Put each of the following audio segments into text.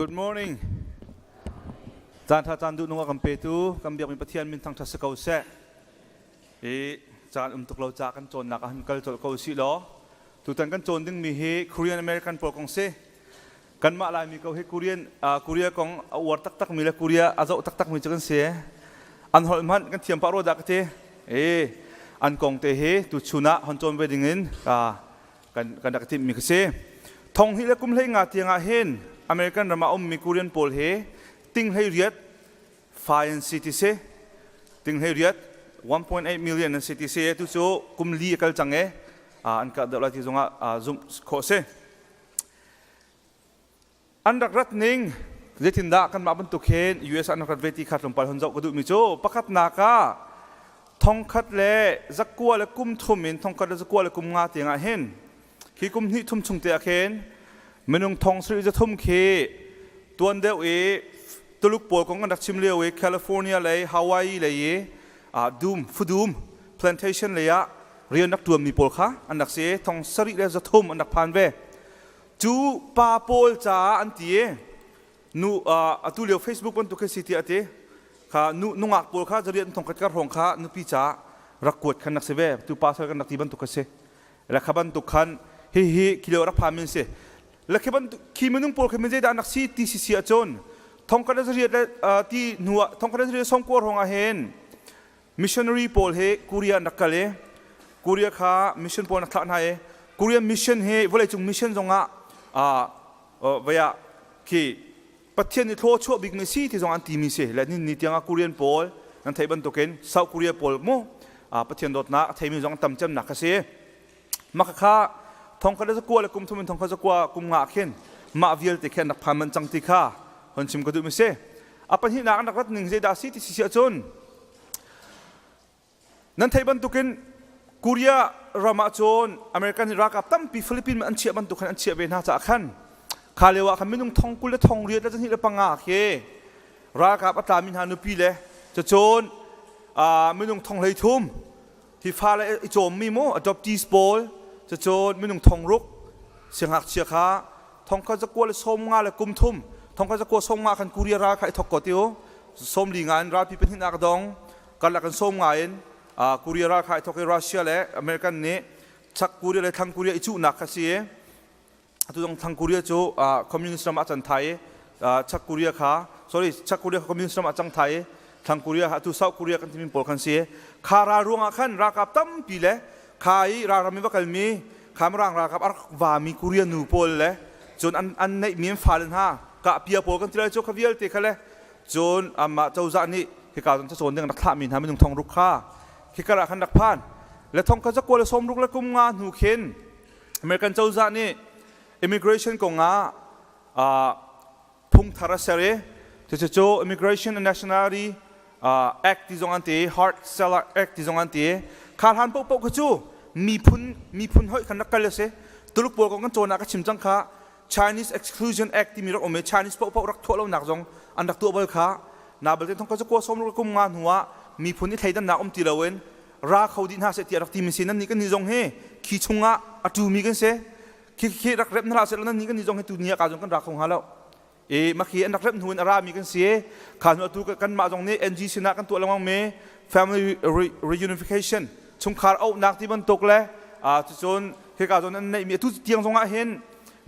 Good morning. Caan ṭha caan duh nung a kan petu kan biakmi Pathian min thangṭhat si ko seh. I caan um tuk lo ca kan cawnnak ah han kal colh ko usih law tutan kan cawn dingmi hi Korean American pawl kong si. Kanmah Laimi ko hi Korean Korea kong a uar taktakmi le Korea a zoh taktakmi cu kan si. An holh hmanh kan thiam pah rua dah ka ti. E an kong te hi tuchun ah hon cawn ve ding in kan kan rak timhmi ka si. Thong hnih le kum hlei nga tiang ah hin American ram ah ummi Korean pawl hi ting hlei riat fai an si ti si. Ting hlei riat 1.8 million an si ti si. Tu cu kum li a kal cang e. An kal deuh lai ti zongah zumh khawh si. An rak rat ning zeitindah kanmah bantuk hin US an rak rat ve ti kha tlawmpal hun zoh ka duhmi cu pakhatnak ah thongkhat le zakua le kum thum in thongkhat le zakua le kum nga tiangah hin khi kum hnih thum chung te ah khin minung thong sarih zathum khi tuan deuh i Tuluk pawl kong an rak chim lio i California lei Hawaii lei i dum fudum plantation lei ah rian rak ṭuanmi pawl kha an rak si thong sarih le zathum an rak phan ve. Cu pa pawl caah an ti i nu atu lio Facebook bantuk khi si tiah a ti. Kha nu nungak pawl kha zariat thong khat kar hrawng kha nupi caah rak kuat khan rak si ve. Tu pa sal kan rak ti bantuk kha si. Le kha bantuk khan hihi khi lio rak phan min si. Le khi bantuk khi minung pawl khi min zeidah an rak si ti si si ahcun thong khat le zariat le ti hnu ah thong khat le zariat sawm kua hrawng ah hin Missionary pawl hi Korea an rak kal i Korea kha mission pawl an rak thlah hna i Korean mission hi vawleicung mission zongah vei ah khi Pathian nih thlaw chuah bikmi si ti zong an timi si le nin ni tiangah Korean pawl nan theih bantukin South Korea pawl mu Pathian dawtnak a theimi zong tam cemnak kha si maka kha thong khat le zakua le kum thum in thong khat zakua kum nga khin mah vialte khin rak phan man cang ti kha hon chim ka duh mi si a pahnihnak an rak rat ning zeidah si ti si ahcun Nan theih bantukin Korea ram ah cun American nih ralkap tampi Philippines an chiah bantuk khan an chiah ve hna caah khan kha lio ah khan minung thong 20 le thong riat le zahnih le panga khi ralkap a tlami hna nupi le cucun minung thong hlei thum hi fale i cawmmi mu adoptees pawl cucun minung thong ruk siangngakchia kha thong kha zakua le sawm nga le kum thum thong kha zakua sawm nga khan Korea ral kha i thok ko tiu sawm li nga in ralpi pahnih nak dong karlak in sawm nga in Korea ral kha i thok i Russia le American nih chak Korea le thlang Korea i cuhnak kha si i atu zong thlang Korea cu communist ram ah can thai i chak Korea kha sorry chak Korea kha communist ram ah cang thai i thlang Korea atu South Korea kan timi pawl khan si kha ral ruangah khan ralkap tampi le kha i ralram i va kalmi kha mirang ralkap a rak vami Korea nu pawl le cun an an neihmi an fale hna kahpia pawl kan ti lai cu kha vialte kha le cun amah cozah nih hika cun cacawn ding rak thlahmi hna minung thong ruk kha khikar ah khan rak phan le thong kha zakua le sawm ruk le kum nga hnu khin American cozah nih immigration kongah phung thar a ser i cucu Immigration and Nationality Act ti zong an ti Hart Celler Act ti zong an ti kha hlan paohpaoh kha cu miphun miphun hoih khan rak kal a si Tuluk pawl kong kan cawn ah ka chim cang kha Chinese Exclusion Act timi rak um i Chinese paohpaoh rak thuah lonak zong an rak tuah bal kha na balte thong ka kua sawm kum nga hnu ah miphun i thleidannak um ti loin ra kho dih hna seh tiah rak timi si nan nih kan nih zong hi khi chungah a ṭumi kan si khi khi rak rep hna seh nan nih kan nih zong hi tu ni ah ka zong kan ra kho hnga lo e makhi an rak rep hnu in a rami kan si kha hnu atu kan mah zong nih NG sinah kan tuah lengmang mi family reunification chungkhar auhnak ti bantuk le cucun hika zawn an neih mi atu tiang zong ah hin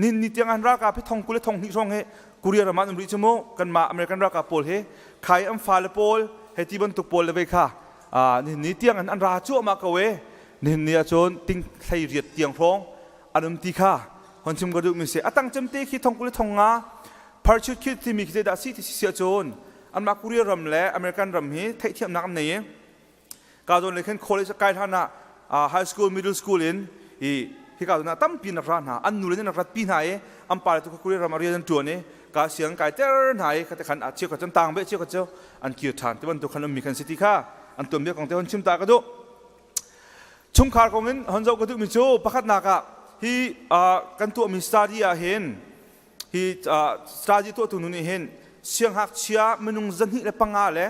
nin ni tiang an ralkap hi thong 20 le thong hnih hrawng hi Korea ram ah an um rih cu mu kanmah American ralkap pawl hi khai an fale pawl hei ti bantuk pawl le ve kha nihin ni tiang an ra cuahmah ko e nihin ni ahcun ting hlei riat tiang hrawng an um ti kha hon chim ka duhmi si a tang cem te khi thong 20 le thong nga parachute khi timi khi zeidah si ti si ahcun anmah Korea ram le American ram hi theihthiamnak an nei i ka zawn le khin college kai hlan ah high school middle school in i hika zawn ah tampi nak ra hna an nu le nak rat pi hna i an pa le tu Korea ram ah rian an tuan i ka siang kai ter hna i khate khan a chiu kha cun tang be chiu kha cu an kir than ti bantuk khan ummi khan si ti kha an tuan bia kong te hon chim ta ka duh Chungkhar kong in hon zoh ka duhmi cu pakhatnak ah hi kan tuahmi study ah hin hi study tuahtu nu nih hin sianghngakchia minung 205 le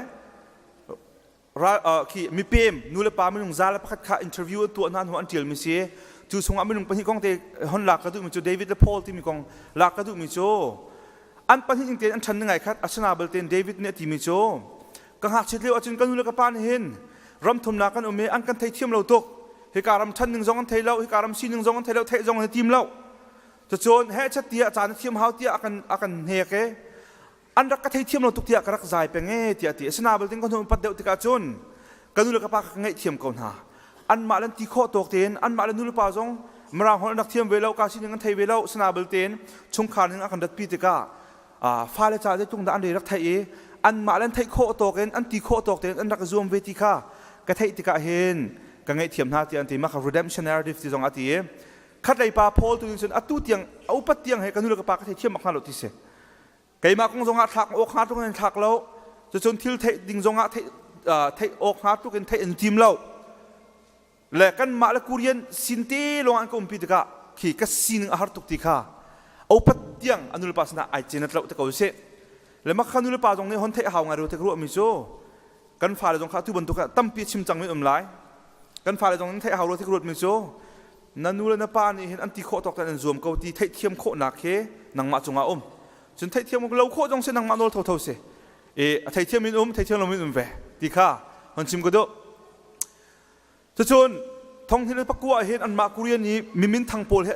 khi mipem nu le pa minung 101 kha interview an tuah hna hnu an ṭialmi si. Cu chungah minung pahnih kong te hon lak ka duhmi cu David le Paul timi kong lak ka duhmi cu. An pahnih ning tein an ṭhan ngai khat. Asina belte David nih a timi cu ka ngakchiat lio ahcun ka nu le ka pa nih hin ram thumnak kan um i an kan theithiam lo tuk. Hika ram ṭhan ning zong an thei lo, hika ram sining zong an thei lo, theih zong an i tim lo. Cucun hehchat tiah caan a thiam hau tiah a kan a kan hnek i an rak ka theithiam lo tuk tiah ka rak zai peng e tiah a ti. Asina belte ka hnu upat deuh tikah cun ka nu le ka pa ka ngaihthiam ko hna. Anmah le an ti khawh tawk tein anmah le nu le pa zong Mirang holh an rak thiam ve lo, ka sining an thei ve lo. Asina belte chungkhar ning a kan ratpi tikah fale ca zeitluk dah an re rak theih i anmah le an theih khawh tawk in an ti khawh tawk tein an rak i zuam ve ti kha ka theih tikah hin ka ngaihthiam hna tiah an ti. Mah kha redemption narrative ti zong a ti i khatlei pa Paul tu nih cun atu tiang a upat tiang he ka nu le ka pa ka theithiam bak hna lo ti si. Keimah kong zongah thlak awk hnga tluk in thlak lo. Cucun thil theih ding zongah theih theih awk hnga tluk in theih an tim lo. Le kanmah le Korean sin te lawng an ka umpi tikah khi ka sining a har tuk ti kha opat tiang a nulepa sinah ai cenat lo te ko sih. Le makha nulepa zong nih hon theih hau ngai ro te ka ruahmi cu kan fale zong kha atu bantuk ah tampi chim cangmi um lai. Kan fale zong nih theih hau lo ti ka ruatmi cu na nu le na pa nih hin an ti khawh tawk tein an zuam ko ti theihthiam khawhnak khi nangmah cungah um. Cun theihthiam lo khawh zong si nangmah nawl thotho si. E a theithiam in um, theithiam lo in um ve ti kha hon chim ka duh. Cucun thonghnin le pakua ah hin anmah Korean i mimin thang pawl he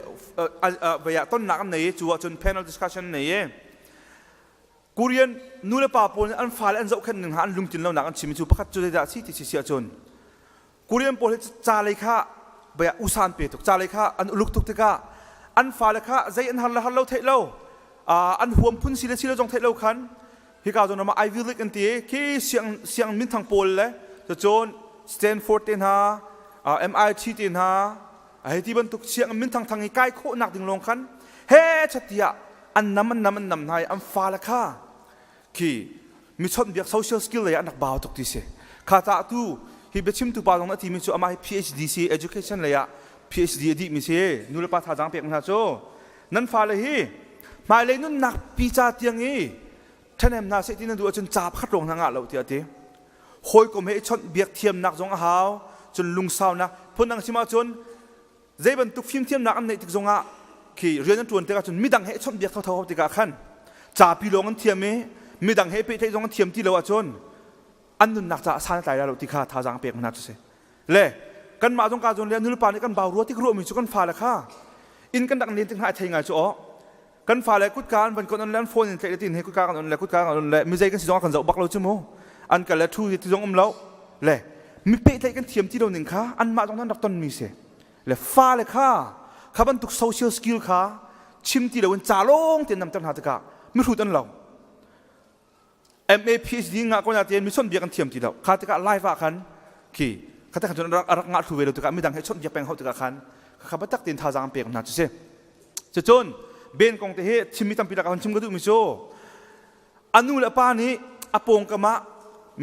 vei ah tonnak an nei i cu ahcun panel discussion an nei i Korean nu le pa pawl nih an fale an zohkhenh ning hna an lungtlin lonak an chim i cu pakhat cu zeidah a si ti si si ahcun Korean pawl hi ca lei kha bia usa an pe tuk ca lei kha an uluk tuk tikah an fale kha zei an har le har lo theih lo an huam phun si le si lo zong theih lo khan hika zawn ram ah Ivy League an ti i khi siang siang minthang pawl le cun Stanford te hna MIT te hna hei ti bantuk siang minthang thang i kai khawhnak ding lawng khan he chatiah an nam an nam an nam hna i an fale kha khi mi chawnhbiak social skill lei ah an rak bau tuk ti si. Kha caah tu hi biachimtu pa zong a timi cu amah hi PhD si education lei ah PhD a dihmi si nu le pa thazaang pek hna cu nan fale hi hmailei nunnak pi ca tiang i ṭhahnem hna seh ti nan duh ahcun ca pakhat lawng hna ngah lo tiah a ti. Hawikom he i chawnhbiak thiamnak zong a hau cun lungsaunak phundang chim ahcun zei bantuk fimthiamnak an neih tik zongah khi rian an ṭuan tikah cun midang he i chawnhbiak thotho tikah khan capi lawng an thiam i midang he pehtlaih zong an thiam ti lo ahcun an nunnak caah san a tlai lai lo ti kha thazaang pek hna cu si le kanmah zong ka zawn le nulepa nih kan bau rua tik ruahmi cu kan fale kha inn kan rak len tik hna ai thei ngai cu aw kan fale kutka an van kon on le an phone in tlaih le tin he kutka kan on le kutka kan on le mi zei kan si zong kan zoh bak lo cu mu an kal le thu ti zong um lo le mi pehtlaih kan thiam ti lo ning kha anmah zong an rak ton mi si le fale kha kha bantuk social skill kha chim ti lo in ca lawng te nam ter hna tikah mihrut an lo MA PhD ngah ko na tein mi chawnhbiak an thiam ti lo kha tikah live ah khan khi kha te khan cun a rak ngah thlu ve lo tikah midang he chawnhbiak peng hau tikah khan kha biatak tein thazaang pek hna cu si cucun Ben kong te hi chimmi tampi lakah hun chim ka duhmi cu a nu le pa nih a pawngkam ah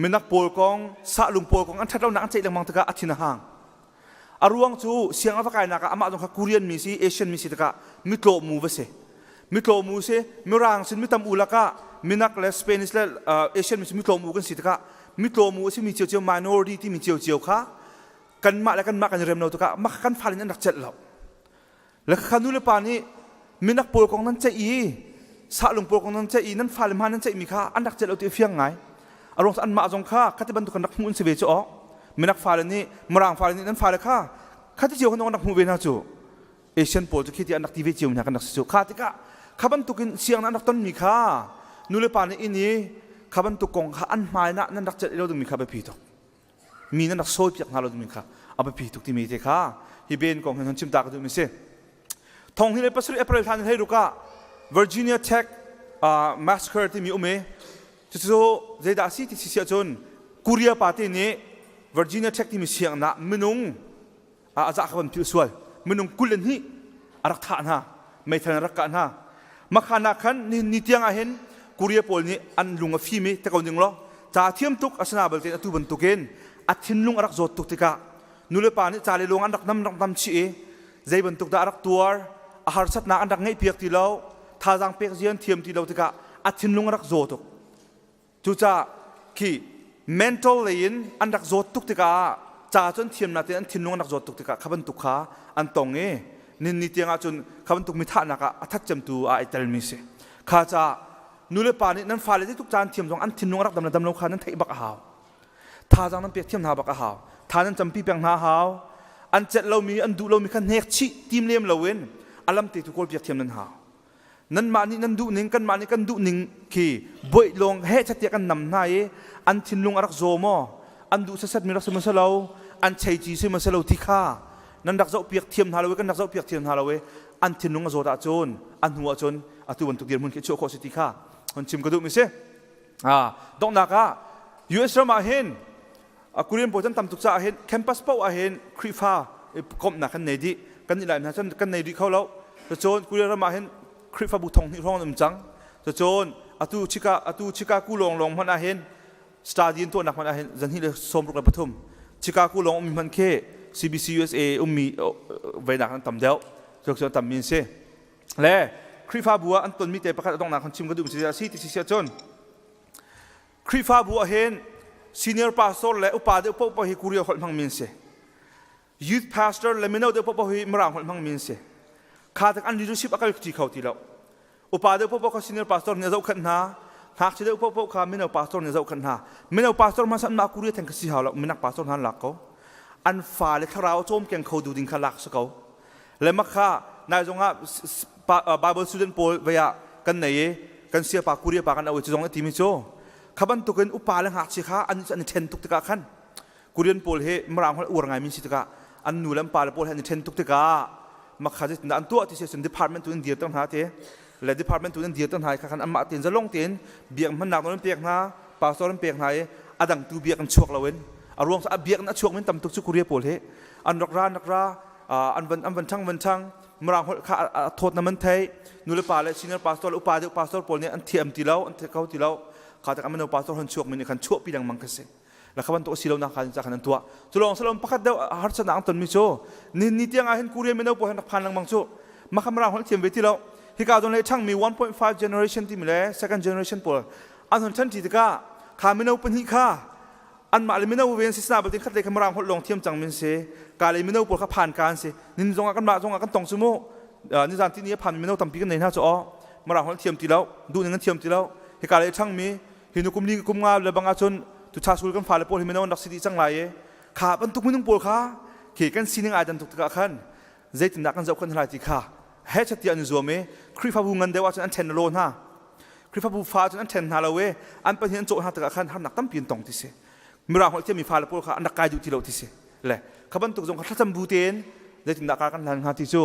minak pawl kong sahlung pawl kong an ṭhat lonak an ceih lengmang tikah a thin a hang A ruang cu siang a va kainak ah amah zong kha Korean mi si, Asian mi si tikah mitlawmu va si. Mitlawmu si, Mirang sin mitam u lakah minak le Spanish le Asian mi si mitlawmu kan si tikah mitlawmu a simi ciocio minority timi ciocio kha kanmah le kanmah kan i rem lo tikah mah kan fale nih an rak celh lo. Le kha nu le pa nih minak pawl kong nan ceih i sahlung pawl kong nan ceih i nan fale hma nan ceihmi kha an rak celh lo ti a fiang ngai. A ruang cu anmah zong kha khati bantuk kan rak hmuh an si ve cu awk. Minak fale nih Mirang fale nih nan fale kha khati cio kan rak hmuh ve hna cu. Asian pawl cu khi ti an rak ti ve cio hna kan rak si cu. Kha tikah kha bantukin siang an rak tonmi kha nu le pa nih inn i kha bantuk kong kha an hmai nah nan rak celh lo dingmi kha biapi tuk. Mi nan rak sawipiak hna lo timi kha a biapi tuk timi te kha hi ben kong hin hon chim ta ka duhmi si. Thong hi le pasarih April thla ni hleiruk ah Virginia Tech massacre timi um i cucu zeidah a si ti si ahcun Korea pa te nih Virginia Tech timi sianginn ah minung a zah kha van philh sual minung 22 a rak thah hna meithal in rak kah hna makhan ah khan nihin ni tiang ah hin Korea pawl nih an lung a fim i te ko ning law ca thiam tuk asina balte atu bantukin a thinlung a rak zawt tuk tikah nulepa nih ca le lung an rak nam rak nam chih i zei bantuk dah a rak tuar a harsatnak an rak ngeihpiak ti lo thazaang pek zian thiam ti lo tikah a thinlung a rak zaw tuk Cucaah khi mental lei in an rak zawt tuk tikah ca cu an thiamnak tein an thinlung an rak zawt tuk tikah kha bantuk kha an tong i nin ni tiang ahcun kha bantuk mithahnak ah a that cemtu ah ai telmi si. Kha caah Nu le pa nih nan fale zeitluk caan thiam zong an thinlung a rak dam le dam lo kha nan theih bak a hau. Thazaang nan pek thiam hna bak a hau. Tha nan campi peng hna a hau. An celh lomi, an duh lomi kha hnek chih tim lem loin a lam te tu kawl piak thiam nan hau. Nanmah nih nan duh ning, kanmah nih kan duh ning khi boih lawng heh chat tiah kan nam hna i an thinlung a rak zaw maw? An duh sasatmi rak si maw si lo? An cheici si maw si lo ti kha nan rak zohpiak thiam hna lo i kan rak zohpiak thiam hna lo i an thinlung a zawt ahcun a hnu ahcun atu bantuk dirhmun khi chuah khawh si ti kha hun chim ka duhmi si. Donghnak ah US ram ah hin Korean pawl can tam tuk caah hin campus paoh ah hin Khrihfa komhnak kan nei dih. Kan nih lai hna cun kan nei rih kho lo. Cun Korea ram ah hin Khrihfabu thong hnih hrawng an um cang. Cun atu Chicago atu Chicago lawng lawng hmanh ah hin study in tuahnak hmanh ah hin zanhnih le 63 Chicago lawng ummi hmanh khi CBC USA ummi veinak an tam deuh. Cu tam mi an si. Le Khrihfabu ah an tonmi te pakhat a donghnak kan chim ka duh mi si ti si ahcun Khrihfabu ah hin senior pastor le upa deuh paohpaoh hi Korea holh hmangmi an si. Youth pastor le mino deuh paohpaoh hi Mirang holh hmangmi an si. Kha tak an leadership a kal ti kho ti lo. Upa deuh paohpaoh kha senior pastor nih a zohkhenh hna. Ngakchia deuh paohpaoh kha mino pastor nih a zohkhenh hna. Mino pastor hmasa an mah Korea theng kha si hau lo. Minak pastor hna an lak ko. An fale thlarau cawmkeng kho du ding kha lak si ko. Le mak kha nai zong ah Bible student pawl vei ah kan nei i kan siapa Korea pa kan au i cu zong a timi cu kha bantukin upa le ngakchia kha an an i ṭhen tuk tikah khan Korean pawl hi Mirang holh uar ngaimi si tikah an nu le an pa le pawl he an i ṭhen tuk tikah makha zeitindah an tuah ti si cun department tu in dirter hna ti le department tu in dirter hna i kha khan anmah tein zalong tein biak hmannak nawl an pek hna pastor an pek hna i a dang tu biak in chuak loin a ruang a biak in a chuak min tam tuk cu Korea pawl hi an rak ra an rak ra an van an van ṭhang van ṭhang Mirang holh kha a thawt na man thei nu le pa le senior pastor le upa deuh pastor pawl nih an thiam ti lo an kho ti lo kha tak amano pastor hon chuak mi nih khan chuahpi lengmang kha si la kha bantuk si lo nak kha ca khan an tuah cu lawng salom pakhat deuh harsatnak an ton mi cu ni ni tiang ah hin Korea mino pawl han rak phan lengmang cu makha Mirang holh thiam ve ti lo hika zon le ṭhang mi 1.5 generation ti mi le second generation pawl an hon ṭhan ṭi tikah kha mino pahnih kha anmah le mino ve an si sana balte khat le kha mirang holh lawng thiam cang min si ka le mino pawl kha phan ka an si nin zong ah kanmah zong ah kan tong cu mu nizan ti ni a phan mino tampi kan nei hna cu aw mirang holh thiam ti lo duh ning an thiam ti lo hika le ṭhang mi hi nu kum li kum nga le bang ahcun tu cha sul kan fale pawl hi mino an rak si dih cang lai i kha bantuk minung pawl kha khi kan sining ai dan tuk tikah khan zeitindah kan zoh kan lai ti kha he chati an zuam i Khrihfabu ngan deuh ahcun an ṭhen lo hna Khrihfabu fa cun an ṭhen hna lo i an pahnih an cawh hna tikah khan harnak tampi an tong ti si. Mirang holh thiammi fale pawl kha an rak kai duh ti lo ti si. Le kha bantuk zong kha thlacam bu tein zeitindah kar kan hlan hnga ti cu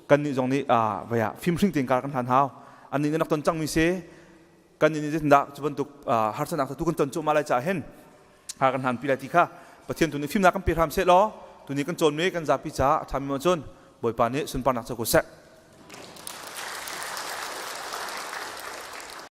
kannih zong nih vei ah fimhring tein kar kan hlan hau. Annih nih rak ton cangmi si. Kannih nih zeitindah cu bantuk harsatnak tu kan ton cuahmah lai caah hin kar kan hlanpi lai ti kha Pathian tu nih fimnak kan pe hram seh law tuni kan cawnmi kan zapi caah a ṭhami cun Bawipa nih sunparnak co ko seh.